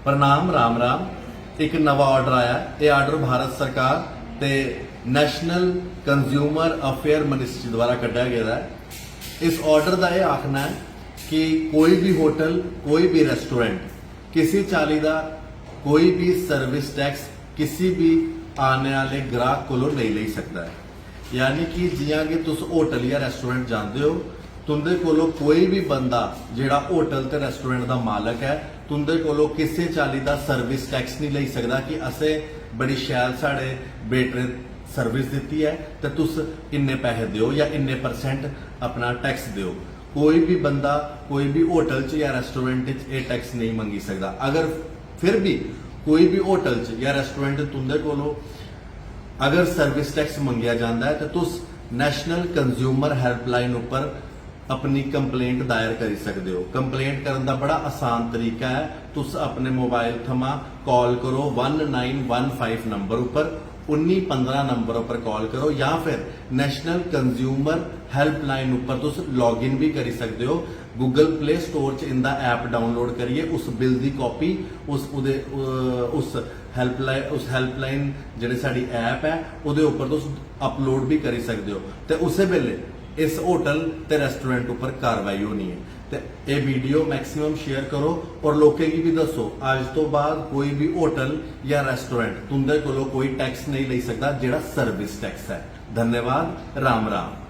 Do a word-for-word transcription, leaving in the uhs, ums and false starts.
प्रणाम, राम राम। एक नवा आर्डर आया है। ये आर्डर भारत सरकार ते नेशनल कंज्यूमर अफेयर मिनिस्ट्री द्वारा कड्ढेआ गेदा ऐ। इस आर्डर दा एह् आखना ऐ कि कोई बी होटल, कोई बी रेस्टोरेंट, किसी चाल्ली दा कोई बी सर्विस टैक्स किसी बी आने आह्ले ग्राहक कोलों नेईं लेई सकदा ऐ। यानी कि जियां कि तुस होटल जां रेस्टोरेंट जांदे ओ, तुंदे कोलों कोई बी बंदा जेह्ड़ा होटल ते रेस्टोरेंट दा मालक ऐ, तुंदे कोलों किसे चाल्ली दा सर्विस टैक्स नहीं लेई सकदा कि असें बड़ी शैल साढ़े वेटर सर्विस दित्ती ऐ ते तुस इन्ने पैसे देओ जां इन्ने परसेंट अपना टैक्स देओ। कोई भी बंदा कोई भी होटल च या रेस्टोरेंट च एह् टैक्स नेईं मंगी सकदा। अगर फिर भी कोई भी होटल च या रेस्टोरेंट च तुंदे कोलों अगर सर्विस टैक्स मंगेआ जांदा ऐ ते तुस नेशनल कंज्यूमर हेल्पलाइन उप्पर अपनी कंप्लेंट दायर करी सकदे ओ। कंप्लेंट करन दा बड़ा आसान तरीका ऐ। तुस अपने मोबाइल थमां कॉल करो one nine one five number उप्पर, उन्नी पंदरां नंबर उप्पर कॉल करो, या फिर नेशनल कंज्यूमर हेल्पलाइन उप्पर तुस लॉग इन भी करी सकदे ओ। गूगल प्ले स्टोर च इंदा ऐप डाउनलोड करियै उस बिल दी कॉपी उस उदे अ, उस हेल्पलाइन उस हेल्पलाइन जेह्ड़ी साढ़ी ऐप ऐ ओह्दे उप्पर तुस अपलोड भी करी सकदे ओ। ते उस्सै बेल्लै इस होटल ते रेस्टोरेंट उप्पर कार्रवाई होनी ऐ। ते एह् वीडियो मैक्सिमम शेयर करो और लोकें गी भी दस्सो। अज्ज तो बाद कोई भी होटल या रेस्टोरेंट तुंदे कोलों कोई टैक्स नहीं लेई सकदा जेह्ड़ा सर्विस टैक्स ऐ। धन्यवाद। राम राम।